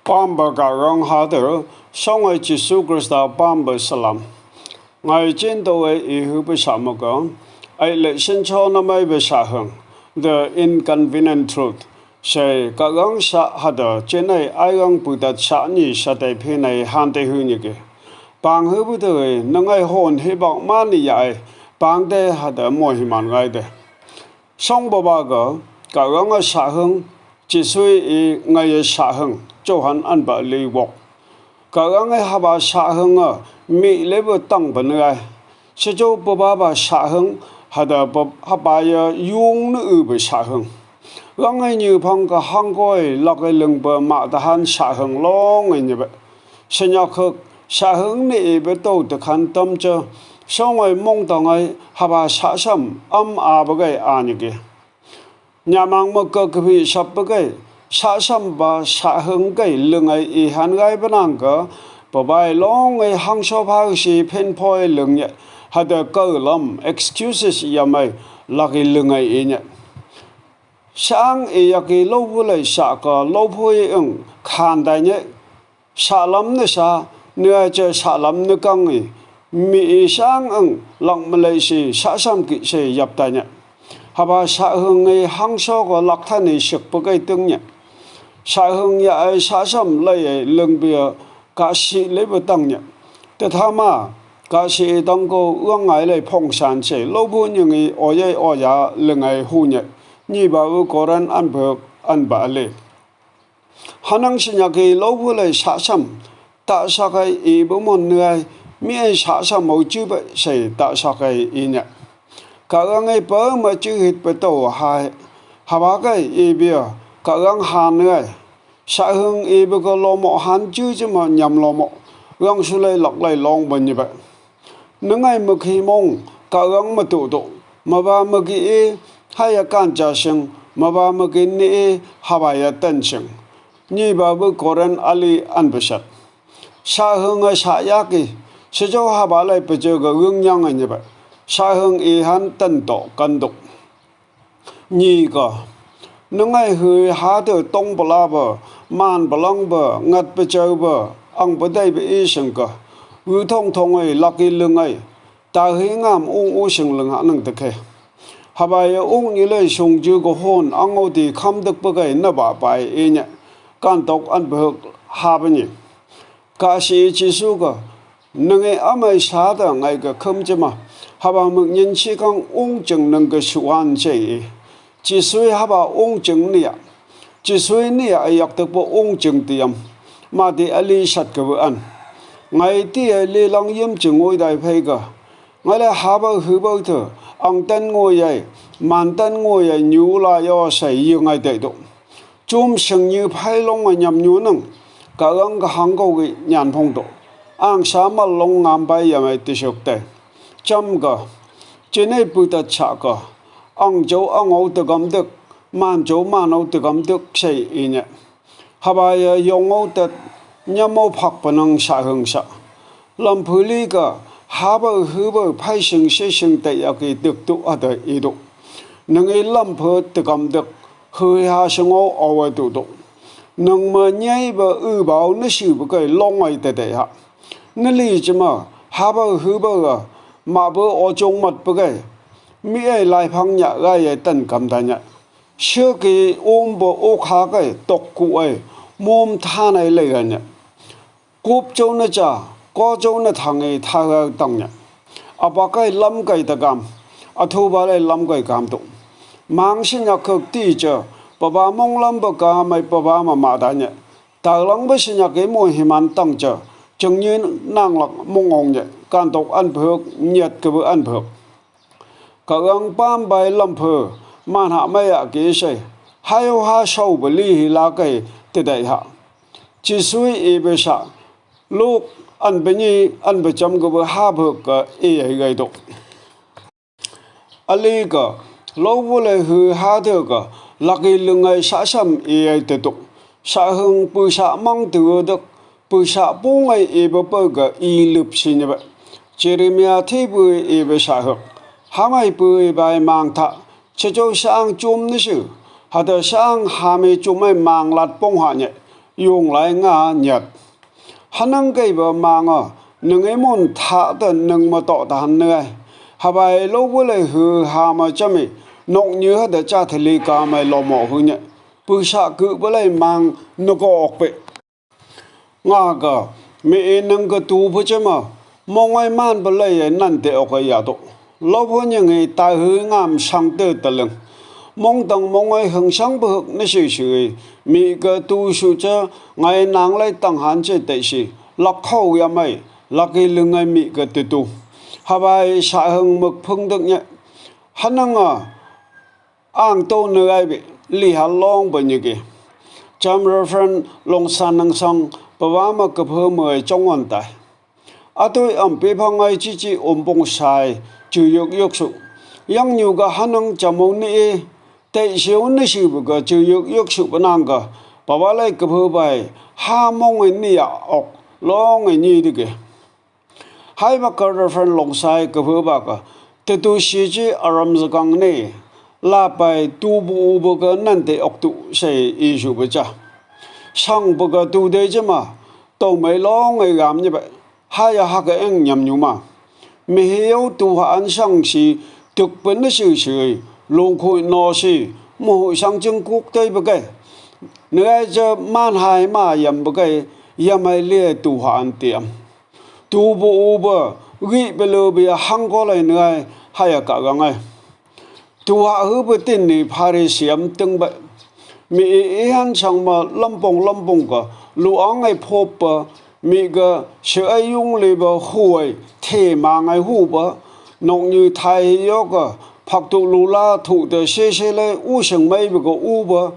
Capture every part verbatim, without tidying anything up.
Pampa Kawang hade, shong e Jesu Krista pampa salam. Ngai chin to e i hu pe sa mo ko, ai le shin cho na mai pe sa hung, The Inconvenient Truth. Sai Kawang sa hade, chin ai ai gang pu dat sa ni sa te phi nai han te hu ni ke. Pang hu pu te e, na ngai hon hi bak ma ni ya e, pang te hade mo hi man ngai te. Song bo ba ga, Kawang a sa hung, Jesu i ngai a sa hung, Johan an ba li wok. Kawang a haba sa hung a, mi le bo tang ba ngai. Sa jo bo ba ba sa hung, hada bo haba ya yung nu u ba sa hung. Wang ai ni phang ka hang koi, lak ai lung ba ma da han sa hung long ai ni ba. Sa nyak huk, sa hung ni i ba to ta khan tam cha, song ai mong tang ai, haba sa sam, am a ba gai a ni ke. Nyamang ma ka ka phi sap ba gai, sa sam ba sa hung gai lung ai i han gai ba nang ka, ba bai long ai hang so pha si phen phoi lung ye, hada ka lam excuses ya mai lak i lung ai i nye. Sang i yak i lo phu lai sa ka lo phu i ung khan dai nye. Sa lam na sa, na ai cha sa lam na kang i. Mi i sang ang, lak ma lai si, sa sam ki si yap ta nya. Haba sa hung i hang so ko lak tha ni sik pa kai tung nya. Sa hung ya ai sa sam lai ai lung bia ka si lai ba tang nya. Ta tha ma, ka si i tang ko uang ai lai phong san si, lo bu nying i o yai o ya lung ai hu nya. Ni ba u Koran an bek an ba le. Hanang si nyak i lo bu lai sa sam, ta sa kai i bu mon ngai, mi ai sa sam mo chi ba sai ta sa kai i nya. Kawang i pa ma chi hit pa to hai, haba kai i bia, Kawang han ngai. Sa hung i bu ko lo mo han chi chi ma nyam lo mo, wang su lai lak lai long ba ni ba. Na ngai ma khi mong, Kawang ma tu tu. Ma ba ma ki i, hai a kan cha sing, ma ba ma ki ni i, haba ya tan sing. Ni ba bu Koran ali an ba sat. Sa hung a sa ya ki, sa jo haba lai pa jo ga wung nyang a ni ba. Sa hung i han tan to kan duk. Ni ka, na ngai hui ha te tong pa la ba, man pa lang ba, ngat pa chau ba, ang pa dai ba i sing ka. Wu thong thong ai, lak i lung ai. Ta hui ngam ung u sing lung ha nang ta khe. Haba ya ung ni lai sung ju ka hon, ang o ti kham duk pa kai na ba pai i nya. Kan tok an ba huk ha ba ni. Ka si i Jesu ka, nang i amai sa ta ngai ka kham chi ma, haba muk nyin si kang ung ching nang ka su an si i. Jesu i haba ung ching ni a. Jesu i ni a yak tak pa ung ching ti am. Ma ti ali sat ka bu an. Ngai ti ai li lang yim ching oi dai phai ka. Ngai le haba hu ba ta, ang tan ngoi ai, man tan ngoi ai, nyu la yo sai yi ngai tai tu. Chum sing nyi phai long a nyam nyu nang, Kawang ka hang ko ki nyan phong to. Ang sa mal long ngam pai ya mai ti suk te. Cham ka, chi nei pu ta cha ka, ang jo ang o ta gam dek, man jo man o ta gam dek sai i nya. Haba ya yong o ta nyam o phak pa nang sa hung sa. Lam phu li ka, haba hu ba phai sing se sing ta ya ki dek tu a ta i tu. Nang i lam phu ta gam dek, hui ha sing o o wa tu tu. Nang ma nyai ba u ba o na si ba kai long ai ta ta ya. Na li chi ma, haba hu ba ga, ma ba o chong mat ba kai. Mi ai lai phang nya ga ya tan kam ta nya. Sio ki um ba o kha kai, tok ku ai, mum tha nai lai ga nya. Kup chou na cha, ko chou na thang i tha ga tang nya. A pa kai lam kai ta kam, a thu ba lai lam kai kam tu. Mang si nya khuk ti cha, pa ba mong lam ba ka mai pa ba ma ma ta nya. Ta lang ba si nya ke mo hi man tang cha, chang nyi nang lak mong ong nya, kan tok an phuk, nyat ka bu an phuk. Kawang pam bai lam phu, man ha mai a ki sai, hai o ha sau ba li hi la kai ti dai ha. Jesu i ba sa, Luk an ba ni, an ba cham ka ba ha ba ka i ai gai dok. Ali ka, lo bu le hu ha de ka, lak i lung ai sa sam i ai te dok. Sa hung pu sa mang tu dok, pu sa pu ngai i ba pa ka i lup si ni ba. Jeremia thi pu i ba sa huk. Ha mai pu i bai mang tha, Cha chou sang chum ni su. Hada sang ha mi chum ai mang lat pong ha nye. Yonglai nga nyat. Hanang keiba mang a, nang ei mun tha ta nang ma to ta han nai. Habai lo bu lei hu ha ma chami, nok nyu ha da cha thali ka mai lo mo hu nya. Pu sa ku bu lei mang nu ko ok pe. Nga ka, mi e nang ka tu pu chama, mong ai man bu lei e nan te ok ai ya to. Lo pu nyang ei tai hui ngam sang te ta leng. Mong tang mong ai hang sang bu huk na sui sui. Mi ka tu su cha ngai nang lai tang han che te si. Lak khau ya mai. Lak i leng ai mi ka te tu. Habai sa hang mak phung dek nya. Hanang a. Ang to nai ai bi. Li ha long ba nyi ki. Cham Reverend Long San Nang Sang. Ba wa ma ka phu mo ai chong wan tai. Atui am pi phang ai chi chi om pong sai, chu yuk yuk su. Yang nyu ka hanang chamo ni e, tei siu ni siu bu ka chu yuk yuk su pa nang ka, pa wa lai ka phu bai, ha mong e ni ya ok, long e ni di ke. Hai ba ka Reverend Long Sai ka phu ba ka, te tu si chi aram zakang ni, la pai tu bu u bu ka nan te ok tu sai i su ba cha. Sang bu ka tu de chi ma, to mai long e gam ni ba. Haya haka eng nyam nyu ma. Mi hi yau tu ha an sang si, tuk pun na si si, lung khui no si, mu hu sang ching kuk tei ba kai. Ngai cha man hai ma yam ba kai, yam ai lie tu ha an tiam. Tu bu u ba, wi ba lo bi hang ko lai ngai, haya ka ga ngai. Tu ha hu bu tin ni Pharisee am teng ba. Mi i i han sang ma lampong lampong ka, lu ang ai phop pa, mi ka se ai yung le ba hu ai, the ma ngai hu ba, nok nyu thai hi yo ka, phak tu lu la thu te se se le u seng mai ba ka u ba,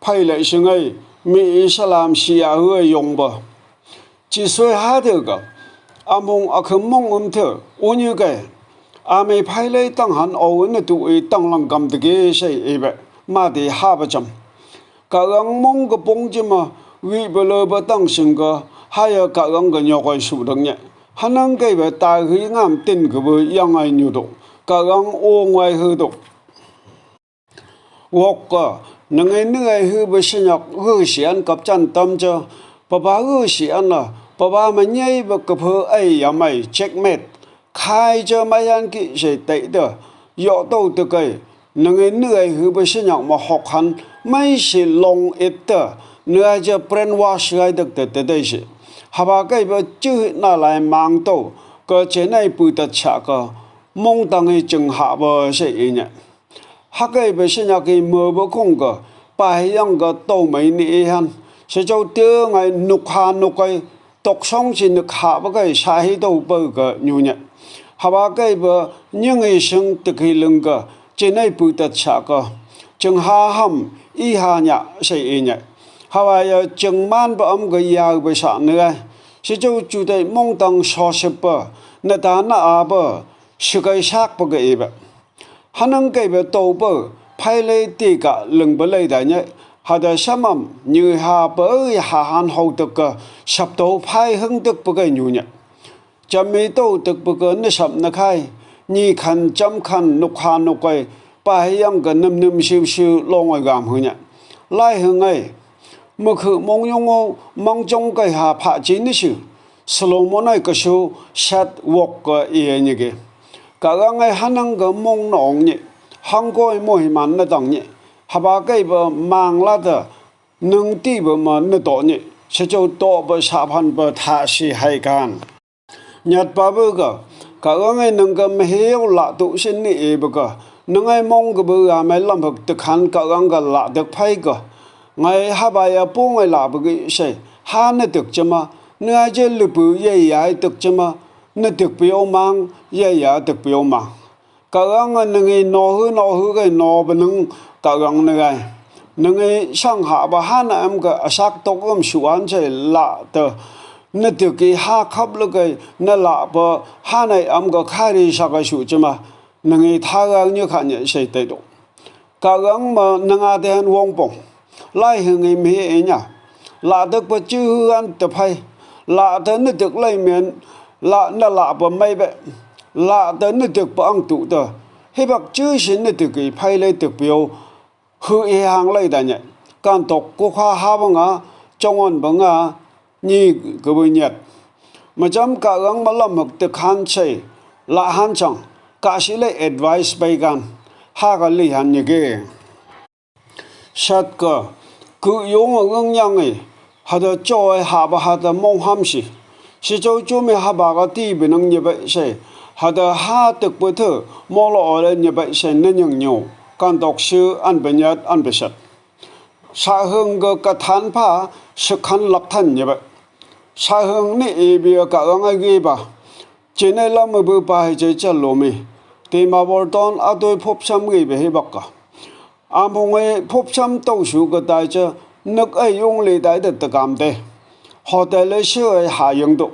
phai le seng ai, mi i salam si a hu ai yong ba. Chi sui ha te ka, a mong a kham mong um te, u nyu ke, a mei phai lei tang han o na tu i tang lang kam te ke sei i be, ma te ha ba cham. Ka gang mong ka pong chi ma, wi ba lo ba tang sing ka, ha ya ka gang ka nyok ai su dang nye. Hanang kei ba ta hui ngam tin ka bu yang ai nyu do, ka gang o ngai hu do. Wok ka, nang ei nang ei hu ba sinyak hu sian kap chan tam cha, pa ba hu sian la, pa ba ma nyei ba ka phu ai ya mai checkmate. Khai cha mai yan ki se tei da, yo to te kai, nang ei nang ei hu ba sinyak ma hok han, mai si long it ta, nang ei cha brainwash gai dak te te dei si. Ha ba kai ba chu na lai mang to, ka che nai pu ta cha ka, mong tang ei ching ha ba se i nya. Ha kei ba sinyak i mo ba kong ka, pa hi yang ka to mai ni i han. Se chau te ngai nuk ha nuk kai, tok song si nuk ha ba kai sa hi to ba ka nyu nya. Ha ba kei ba nying i sing te ki lung ka, chi nai pu ta cha ka. Ching ha ham, i ha nya, se i nya. Ha ba ya ching man ba am ka ya ba sa ni ai. Se chau chu te mong tang so se pa, na ta na a ba, se kai sak ba ka i ba. Hanang kei ba to pa, phai lei ti ka lung ba lei da nye, ha da samam, nyu ha pa ui ha han ho tuk ka, sap to phai hung tuk pa kai nyu nye. Cham mi to tuk pa ka na sap na khai, nyi khan cham khan nuk ha nuk kai, pa hi yang ka num num siu siu long ai gam hu nye. Lai hung ai, ma khu mong yong o, mong chong kai ha pha chi ni siu. Solomon ai ka su sat wok ka i ai ni ke. Ka gang ai hanang ka mong na ong ni. Hang ko ai mo hi man na tang ni. Ha ba kai ba mang la ta. Nung ti ba ma na to ni. Se chau to ba sa phan ba tha si hai kan. Nyat pa ba ka. Ka gang ai nang ka ma he yau la tu sin ni e ba ka. Nang ai mong ka ba ga mai lam hak ta khan ka gang ka la dak phai ka. Ngai ha ba ya pu ngai la ba ki se. Ha na tuk cha ma. Ngai je lu pu ye ya ai tuk cha ma. Na tuk pi o mang, ye ya tuk pi o mang. Ka gang a nang i no hu no hu kai no ba nang ka gang na gai. Nang i sang ha ba ha na am ka a sak tok am su an se la ta. Na tuk i ha khap la kai na la ba ha na am ka khai ri sa kai su cha ma. Nang i tha gang nyu kha nye se te do. Ka gang ma nang a te han wong pong. Lai hing i mi e nya. La tuk pa chu hu an ta phai. La ta na tuk lai men. La na la pa mai be. La ta na tuk pa ang tu ta. Hi bak chu sin na tuk i phai lai tuk pi o. Hu i hang lai da nye. Kan tok ku kha ha ba nga. Chong on bang a, ni ka bu nyat. Macham ka ang malam hak te khan chai. La han chang. Ka si le advice bai kan. Ha ka li han ni ke. Sat ka. Ku yong a ngang yang e. Hada cho e ha ba hada mong ham si. Si cho cho me ha ba ka ti bi nang nye bai sai. Hada ha tek bu thu. Mo lo o le nye bai sai na nyang nyo. Kan tok su an ba nyat an ba sat. Sa hung ga ka than pha, sa khan lak than nye ba. Sa hung ni e bi ka ang a ge ba. Chene lam a bu pa hi che cha lo mi. Te ma bor ton a doi phop sam ge be hi bak ka. Am hung e phop sam to su ga tai cha, nuk ai yung le tai da ta kam te. Hotel le su ai ha yung do.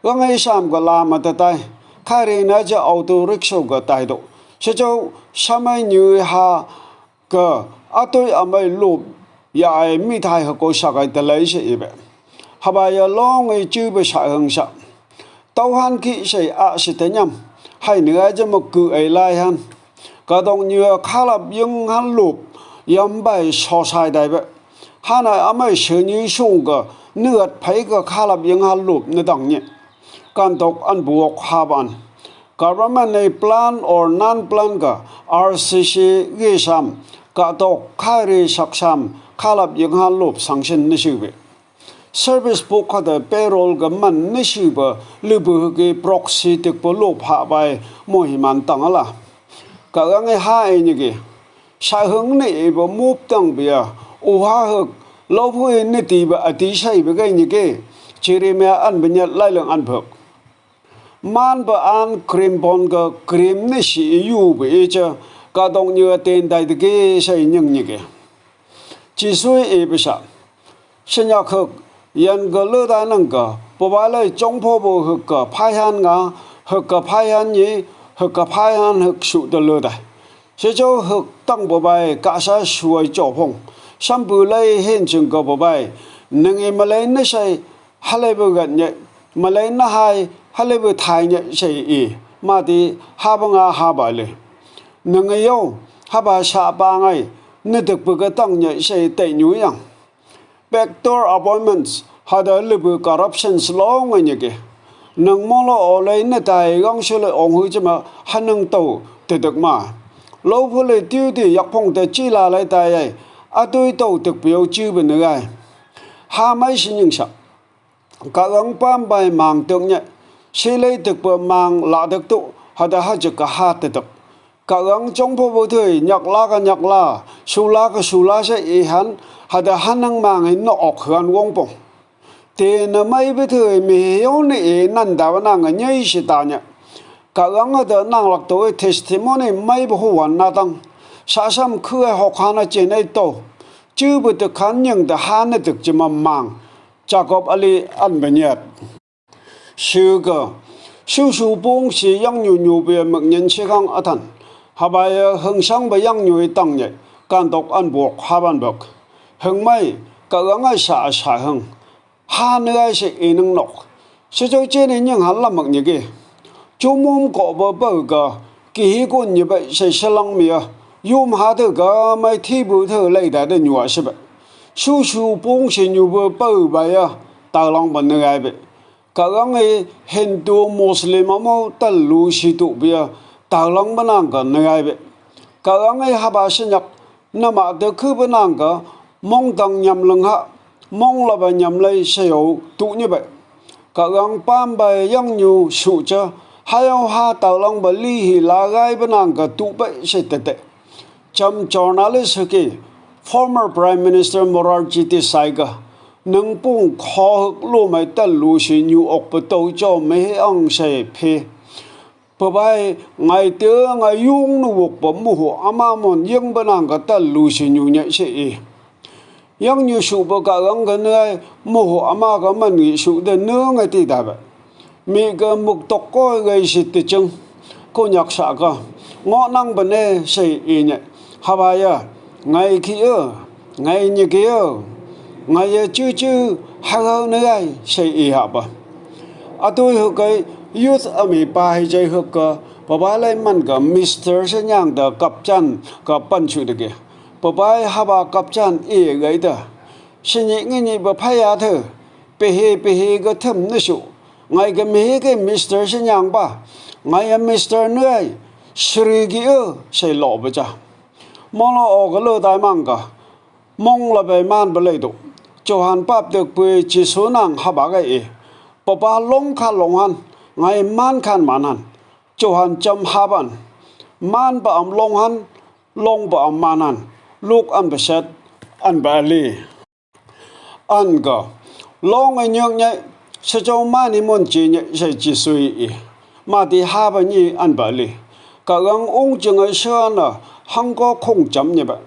Ang ai sam ga la ma ta tai. Kha re na cha auto rickshaw ga tai do. Sa cho, sa mai nyu ha, ka, a toi a mai lup, ya ai mi thai ha ko sa kai ta lai se i be. Ha ba ya long i chu be sa hung sa. Tau han ki se a se ta nyam. Hai ni a ja ma ku ai lai han. Ka dong nyu a kha lap yung han lup. Yam bai so sai dai be. Han ai a mai se nyu sung ka. Nuat phai ka kha lap yung han lup na dang nye. Kan tok an buok ha ban. Government nei plan or non plan ka R C C ge sam, ka tok kha re sak sam, kha lap yung han lup sanction ni su be. Service book ka da payroll ka man ni su be, lu bu ke proxy tik bu lup ha bai, mo hi man tang a la. Ka ang e ha e ni ke. Sa hung ni e be mup tang be ya. U ha huk, lo pu e ni ti be a ti sai be ke ni ke. Chiri me an be nyat lai lang an phuk. Man ba an krim bon ga krim ni si i yu ba i cha ka dong nyu a ten dai de ge sa i nyang ni ge. Chi sui i ba sa. Sa nya khuk yan ga le da nang ga. Ba ba lai chong pho bo huk ga phai han nga, huk ga phai han ni, huk ga phai han huk su da le da. Sa cho huk tang ba bai ka sa suai cho phong. Sam bu lai hen chung ga ba bai. Nang i ma lai na sai ha lai bu gat nyai. Ma lai na hai ha lai bu thai nyai sai i. Ma ti ha ba nga ha ba le. Nang i yo ha ba sa ba ngai. Na dek bu ga tang nyai sai tai nyu yang. Backdoor appointments, hada libu corruptions lo ngai ni ke. Nang mo lo o lei na tai gang se le ong hu chima ha nang tau te dek ma. Lo phu le tiu ti yak phong te chi la lai tai ai. A tui tau tek piau chi bu ne gai. Ha mai si nying sa. Ka ang pam bai mang tek nyai. Si lei tek bu mang la tek tu. Hada ha jek ka ha te dek. Ka ang chong pho bu thui, nyak la ka nyak la, su la ka su la se i han, hada han nang mang in no ok han wong pong. Te na mai bu thui mi hiu ni i nan da ba nang a nyai si ta nya. Ka ang hada nang lak to i testimony mai bu hu wan na tang. Sa sam khu e hok han a chen ai to. Chu bu te khan nyang da han a tek chi ma mang. Jacob ali an ba nyat. Su ka, su su pung si yang nyu nyu be mak nyen si kang a than. Ha ba ya hung sang ba yang nyu i tang nyai, kan tok an bok ha ban bok. Hung mai, ka ang ai sa a sa hung. Ha ne ai se i nang nok. Si choi che ne nyang ha lam mak ni ke. Chu mum ko ba ba ka, ki hi kun ni ba se sa lang mi ya. Yum ha de ka mai thi bu the lai da de nyu a si ba. Su su pung si nyu ba ba ba ya, ta lang ba ne ai be. Ka ang e Hindu Muslim a mo tal lu si tu bia ta lang ba nang ka na gai be. Ka ang e ha ba si nyak na ma de khu ba nang ka mong tang nyam leng ha mong la ba nyam lei se yo tu ni be. Ka ang pam ba yang nyu su cha ha yo ha ta lang ba li hi la gai ba nang ka tu be se te te. Cham journalist haki former Prime Minister Morarji Desai ka nang pung kho hak lu mai tal lu si nyu ok pa to cho me he ang sai phe. Pa bai ngai te ngai yung nu wok pa mu hu ama mon yang ba nang ka tal lu si nyu nyai se i. Yang nyu su ba ka ang ka nai, mo ho ama ka man ngi su de nung a ti da ba. Mi ka muk tok ko ngai si ti chang. Ko nyak sa ka. Ngo nang ba ne sei i ne. Ha ba ya. Ngai ki yo. Ngai ni ki yo. Ngai ya chu chu. Ha ga ne ngai sei i ha ba. A tu hu kai youth a mi pa hi jai hu ka. Pa ba lai man ka Mister se nyang da kap chan ka pan chu de ke. Pa bai ha ba kap chan i ngai da. Sini ngi ni ba phaya the, pehe pehe ga them ne su. Ngai ga mehe ke Mister Sinyang ba. Ngai a Mister Nuai, Sri gi e, se lo ba ja. Molo o ga lo dai mang ga. Mong la bai man ba lei du. Johan pap dek pui Jisu nang ha ba ga e. Papa long khan long han, ngai man khan man han. Johan cham ha ban. Man ba am long han, long ba am man han. Luk an ba set, an ba li. An ga, long e nyuk nyai, sa chau mani mon chi nyai, sa Jisu i. Mati ha ba ni an ba li. Ka gang ung chi ngai sa na, hang ko khong cham ni ba.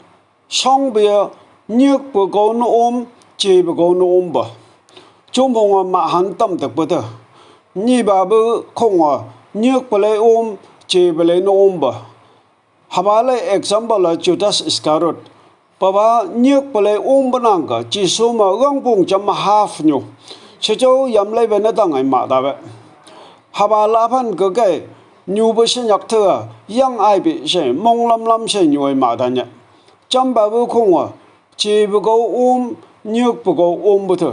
Song bia, nyuk ba ko nu um, chi ba ko nu um ba. Chum hong a ma han tam tak ba ta. Ni ba ba khong a, nyuk ba lei um, chi ba lei nu um ba. Haba lei example la Judas Iscariot. Papa nyuk ba lei um ba nang ka, Jisu ma gang bung cham ma half nyu. Chachau yam lei ba na tang ai ma da ba. Haba la phan ka kai, nyu ba shin yak tha, yang ai bi se, mong lam lam se nyu ai ma da nya. Cham ba bu khung wa, chi ba ko um, nyuk ba ko um ba tha.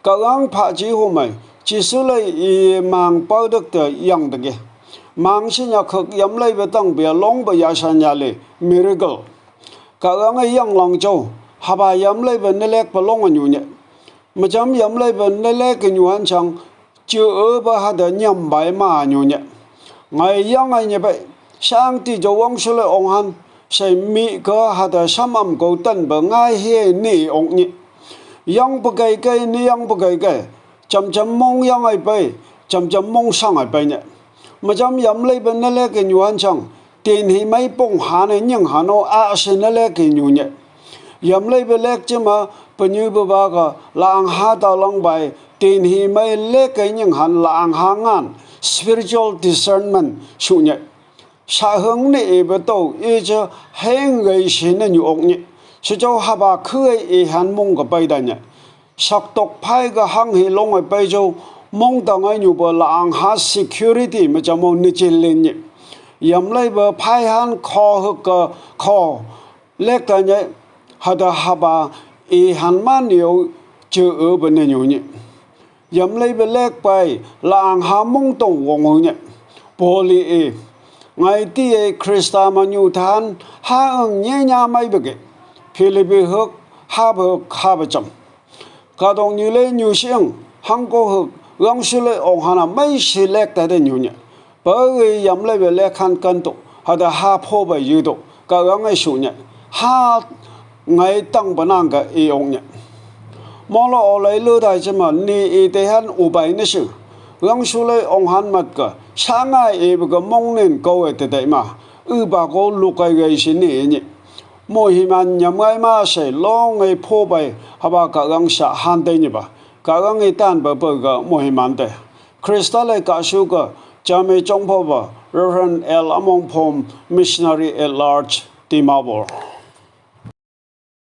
Ka gang pha chi hu mai, Jisu lei i mang pau dek ta yang dek e. Mang shin yak khak yam lei ba tang bia long ba ya shan ya le, miracle. Ka gang e yang lang chau, haba yam lei ba ne lek ba long a nyu nye. Ma cham yam lei ba ne lek a nyu han chang, chi e ba ha da nyam bai ma nyu nye. Ngai yang ai nye ba, sang ti chau wang su lei ong han, sai mi ka ha da sam am ko tan ba ngai he ni ong nye. Yang ba kai kai ni yang ba kai kai, cham cham mong yang ai bai, cham cham mong sang ai bai nye. Ma cham yam lei ba ne lek a nyu han chang, tin hi mai pong han e nying han o a se ne lek a nyu nye. Yam lei ba lek chi ma, pa nyu ba ba ka, la ang ha ta long bai, tin hi mai lek a nying han la ang ha ngan, spiritual discernment su nye. Sa hung ni e ba tau, e cha heng gai si na nyu ok nye. Sa chau haba khu e han mong ka pai da nye. Sak tok phai ga hang hi long ai pai chau, mong ta ngai nyu ba la ang ha security ma cham o ni chin lin nye. Yam lei ba phai han kho huk ka kho. Lek ta nye, ha da haba i han man yo, chi e ba ne nyu nye. Yam lei ba lek pai, la ang ha mong tong wong o nye. Poli e, ngai ti e Krista ma nyu than, ha ang nye nya mai ba ke. Philipi huk, ha ba huk, ha ba cham. Ka dong nyu lei nyu siang, hang ko huk, gang su lei ong han a mai si lek ta de nyu nye. Ba e yam lei ba lek han kan to, ha da ha pho ba yu to, ka gang e su nye. Ha ngai tang ba nang ka i ong nye. Molo o lei lu dai chi ma ni i te han u bai ni su. Gang su lei ong han mat ka, sa ngai i ba ka mong nin ko e te dai ma. U ba ko lu kai gai si ni i nye. Mo hi man nyam ngai ma se long e pho bai, haba ka gang sa han te nye ba. Ka gang e tan ba ba ka mo hi man te. Krista lei ka su ka, cham e chong pho ba, Reverend L Among Phom, Missionary at Large, Dimapur.